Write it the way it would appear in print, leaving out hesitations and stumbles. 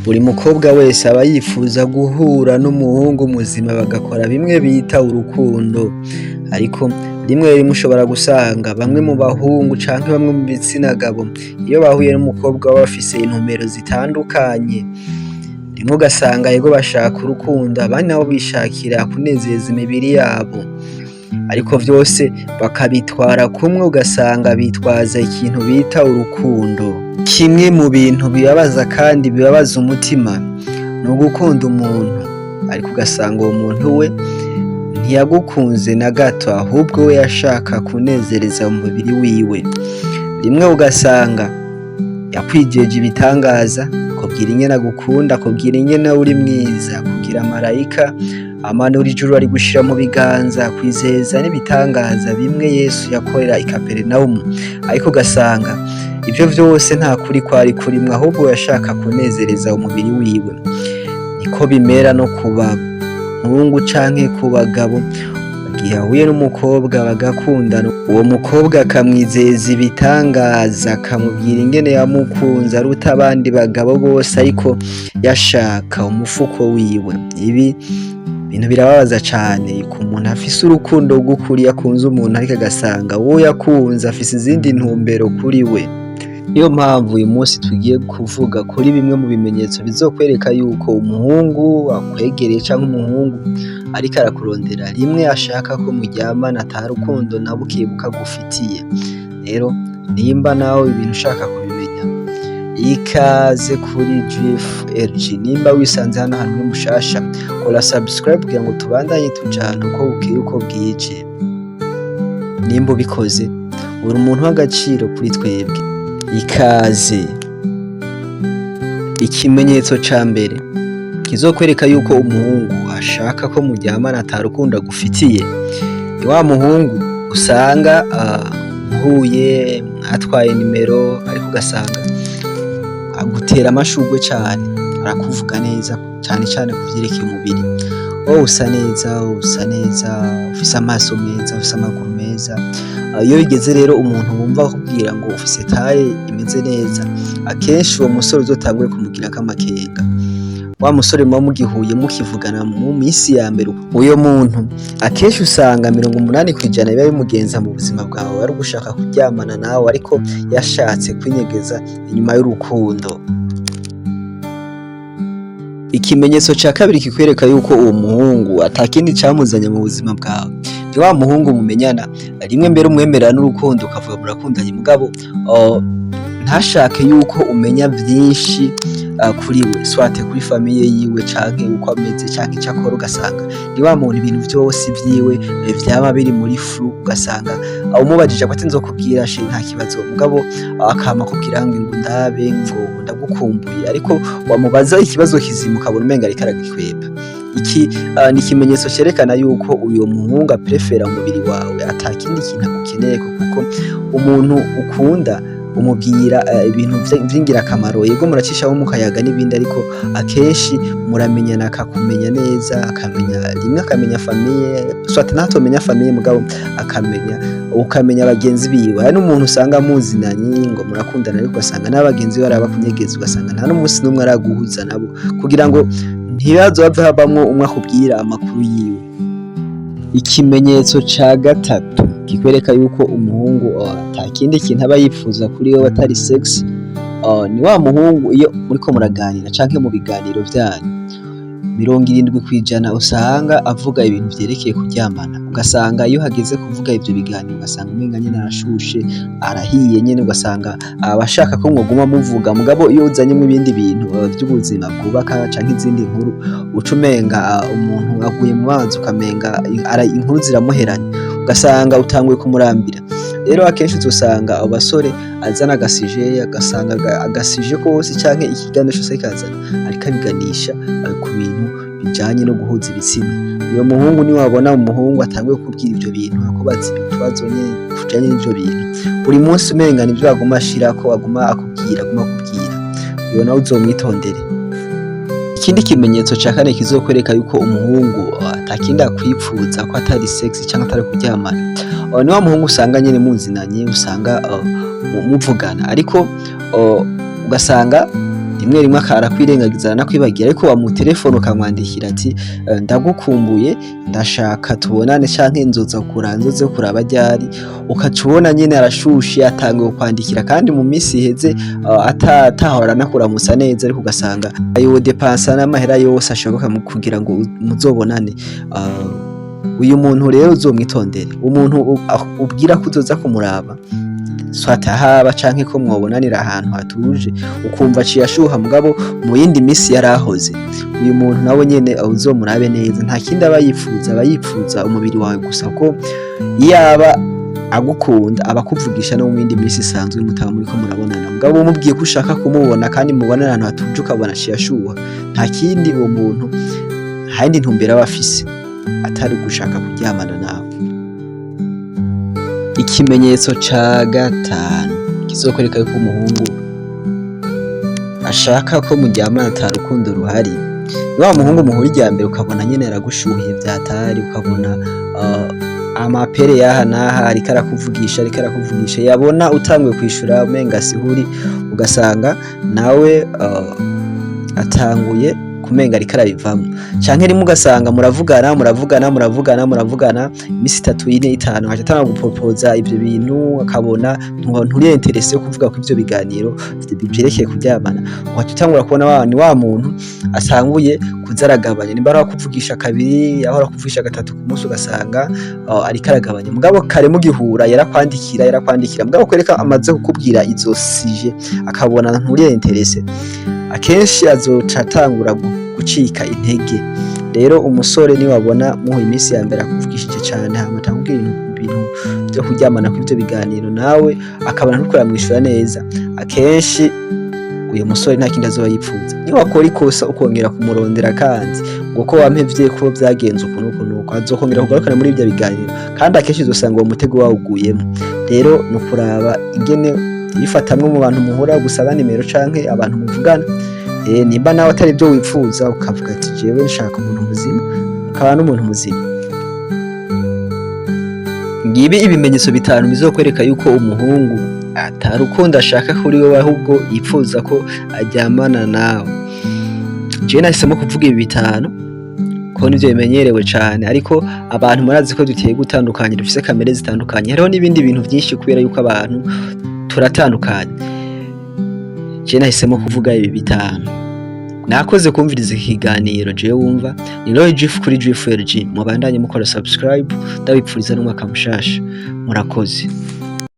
Buri mukobwa wese aba yifuza guhura n'umuhungu muzima bagakora bimwe bita urukundo, ariko rimwe rimwe ushobora gusanga bamwe mu bahungu canke bamwe mu bitsina gabo iyo bahuye n'umukobwa baba bafise intumbero zitandukanye. Rimwe ugasanga yego bashaka urukundo, abandi nabo bishakira kunezeza imibiri yabo, ariko vyose bakabitwara kumwe, ugasanga bitwaza ikintu bita urukundo. Kimwe mu bintu bibabaza kandi bibabaza umutima ni ugukunda umuntu, ariko ugasanga uwo muntu we ntiyagukunze na gato, ahubwo we yashaka kunezereza umubiri wiwe. Rimwe ugasanga yakwijeje ibitangaza, akubwira ingene agukunda, akubwira ingene uri mwiza, akubwira marayika amanura ijuru ari gushira mu biganza, akwizeza n'ibitangaza bimwe Yesu yakorera i Kaperinawumu, ariko ugasanga ivyo vyose nta kuri kwari kurimwo, ahubwo yashaka kunezereza umubiri wiwe. Niko bimera no ku bahungu canke ku bagabo, igihe ahuye n'umukobwa bagakundana, uwo mukobwa akamwizeza ibitangaza, akamubwira ingene yamukunze aruta abandi bagabo bose, ariko yashaka umufuko wiwe. Ibi bintu birababaza cane ku muntu afise urukundo rw'ukuri, yakunze umuntu, ariko agasanga uwo yakunze afise izindi ntumbero kuri we. Niyo mpamvu uyu munsi tugiye kuvuga kuri bimwe mu bimenyetso bizokwereka yuko umuhungu akwegereye canke umuhungu ariko arakurondera rimwe ashaka ko muryamana, ata rukundo na bukebuke agufitiye. Rero nimba nawe ibintu ushaka kubimenya, ikaze kuri Jif LG. Nimba wisanze hano hantu uri mushasha, kora subscribe kugira ngo tubandanye tujana uko bukeye uko bwije. Nimba ubikoze, uri umuntu w'agaciro kuri twebwe. Ikaze. Ikimenyetso ca mbere kizokwereka yuko umuhungu ashaka ko muryamana ata rukundo agufitiye, ni wa muhungu usanga muhuye, mwatwaye nimero, ariko ugasanga agutera amashurwe cane, arakuvuga neza cane cane kuvyerekeye umubiri: "Oh, usa neza, usa neza, ufise amaso meza, ufise amaguru meza." Iyo bigeze rero umuntu wumva akubwira ngo ufise taille imeze neza, akenshi uwo musore uzotangure kumugirako amakenga. Wa musore muba mugihuye, mukivugana mu misi ya mbere, uyo muntu akenshi usanga 80% biba bimugenza mu buzima bwawe ari ugushaka kuryamana nawe, ariko yashatse kwinyegeza inyuma y'urukundo. Ikimenyetso ca kabiri kikwereka yuko uwo muhungu atakindi camuzanye mu buzima bwawe, ni wa muhungu mumenyana rimwe, mbere umwemerera n'urukundo, ukavuga murakundanye, mugabo ntashake yuko umenya vyinshi kuri we, soit kuri famille yiwe canke uko ameze canke ico akora. Ugasanga ni wa muntu ibintu vyose vyiwe vyama biri muri flou, ugasanga umubajije ati: "Nzokubwira chéri, nta kibazo", mugabo akama akubwira ngo ndabe, ngo ndagukumbuye, ariko wamubaza ikibazo kizima ukabona umenga ariko aragikwepa. Iki ni ikimenyetso cerekana yuko uyo muhungu aprefera umubiri wawe, ata kindi kintu agukeneyeko, kuko umuntu ukunda umubwira ibintu vy'ingirakamaro. Yego, muracishaho mukayaga n'ibindi, ariko akenshi muramenyana, akakumenya neza, akamenya rimwe, akamenya famille, soit ntatomenya famille, mugabo akamenya, ukamenya bagenzi biwe. Hari n'umuntu usanga muzinanye ngo murakundana, ariko ugasanga n'abagenzi be arabakunyegeza, ugasanga nta n'umunsi n'umwe araguhuza nabo, kugira ngo ntibazohave havamwo umwe akubwira amakuru yiwe. Ikimenyetso ca gatatu kikwereka yuko umuhungu ata kindi kintu aba yifuza kuri wewe atari sex, ni wa muhungu iyo muriko muraganira canke mu biganiro vyanyu, 70% usanga avuga ibintu vyerekeye kuryamana. Ugasanga iyo hageze kuvuga ivyo biganiro, ugasanga umenga nyene arashushe, arahiye nyene, ugasanga abashaka ko mwoguma muvuga. Mugabo iyo uzanyemwo ibindi bintu vy'ubuzima bwubaka canke izindi nkuru, uca umenga umuntu aguye mu mazi, ukamenga inkuru ziramuheranye, ugasanga utanguye kumurambira. Rero akenshi uzosanga abo basore azana aga sujet, agasanga aga sujet kose canke ikiganiro cose kazana ariko abiganisha ku bintu bijanye no guhuza ibitsina. Uyo muhungu, niwabona umuhungu atanguye kukubwira ivyo bintu, akubaza utubazo nyene tujanye n'ivyo bintu buri munsi, umenga nivyo aguma ashirako, aguma akubwira, aguma akubwira, uyo nawe uzomwitondere. Ikindi kimenyetso ca kane kizokwereka yuko umuhungu atakindi akwipfuza ko atari sex canke atari kuryamana, ni wa muhungu usanga nyene muzinanye, usanga muvugana, ariko ugasanga ntimuramenyana neza, ugasanga Rimwe rimwe arakwirengagiza, aranakwibagira, ariko wamutelefone ukamwandikira ati: "Ndagukumbuye, ndashaka tubonane", canke "Nzoza kuraba, nzoze kuraba ryari?" Ukaca ubona nyene arashushe, atanguye kukwandikira, kandi mu minsi iheze atahora anakuramutsa neza, ariko ugasanga yodepansa n'amahera yose ashoboka mu kugira ngo muzobonane. Uyu muntu rero uzomwitondere. Umuntu ubwira ko uzoza kumuraba, soit ahaba canke ko mwobonanira ahantu hatuje, ukumva aciye ashuha, mugabo mu yindi misi yarahoze. Uyu muntu nawe nyene uzomurabe neza, nta kindi aba yipfuza, aba yipfuza umubiri wawe gusa, ko iyaba agukunda aba akuvugisha no mu yindi misi isanzwe mutaba muriko murabonana. Mugabo umubwiye ko ushaka kumubona kandi mubonana ahantu hatuje, ukabona aciye ashuha, nta kindi, uwo muntu nta yindi ntumbero aba afise atari gushaka kuryamana nawe. Ikimenyetso ca gatanu kizokwereka yuko umuhungu ashaka ko muryamana ata rukundo ruhari, ni wa muhungu muhura irya mbere, ukabona nyene aragushuhiye vyatari, ukabona amapere yaha n'aha, ariko arakuvugisha, ariko arakuvugisha, yabona utanguye kwishura umenga sihuri, ugasanga nawe atanguye kumenga ariko arabivamwo. Canke rimwe ugasanga muravugana, muravugana, muravugana, muravugana imisi 3, 4, 5, agaca atangura gupropoza ivyo bintu, akabona nturi intéressé yo kuvuga ko ivyo biganiro vyerekeye kuryamana, ugaca utangura kubona ni wa muntu asanguye kuza aragabanya. Nimba ari kuvugisha kabiri, yahora kuvugisha gatatu ku munsi, ugasanga ariko aragabanya. Mugabo kare mugihura yarakwandikira, yarakwandikira. Mugabo kwereka amaze kukubwira izo sujets, akabona nturi intéressé, akenshi azoca atangura gucika intege. Rero umusore niwabona muhuye iminsi ya mbere akuvugishije cane, hama atakubwira ibintu vyo kuryamana kw'ivyo biganiro, nawe akabona nturiko uramwishura neza, akenshi uyu musore nta kindi azoba yipfuza. Niwakora ikosa ukongera kumurondera kandi ngo ko wampevye, ko vyagenze uku n'uku n'uku, azokongera kugarukana muri ivyo biganiro, kandi akenshi uzosanga uwo mutego wawuguyemo. Rero ni ukuraba ingene yifatamwo mu bantu muhura gusaba nimero canke abantu muvugana. Nimba nawe atari ivyo wipfuza, ukavuga ati: "Jewe nshaka umuntu muzima", ukaba n'umuntu muzima. Ngibi ibimenyetso bitanu bizokwereka yuko umuhungu ata rukundo ashaka kuri wewe, ahubwo yipfuza ko aryamana nawe. Jewe nahisemo kuvuga ibi bitanu ko nivyo bimenyerewe cane, ariko abantu murazi ko duteye gutandukanye, dufise kamere zitandukanye, hariho n'ibindi bintu vyinshi kubera yuko abantu turatandukanye. Jewe nahisemo kuvuga ibi bitanu. Nakoze kumviriza iki kiganiro. Jewe wumva ni Roy Jif kuri Jif LG. Mubandanye mukora subscribe, ndabipfuriza n'umwaka mushasha. Murakoze.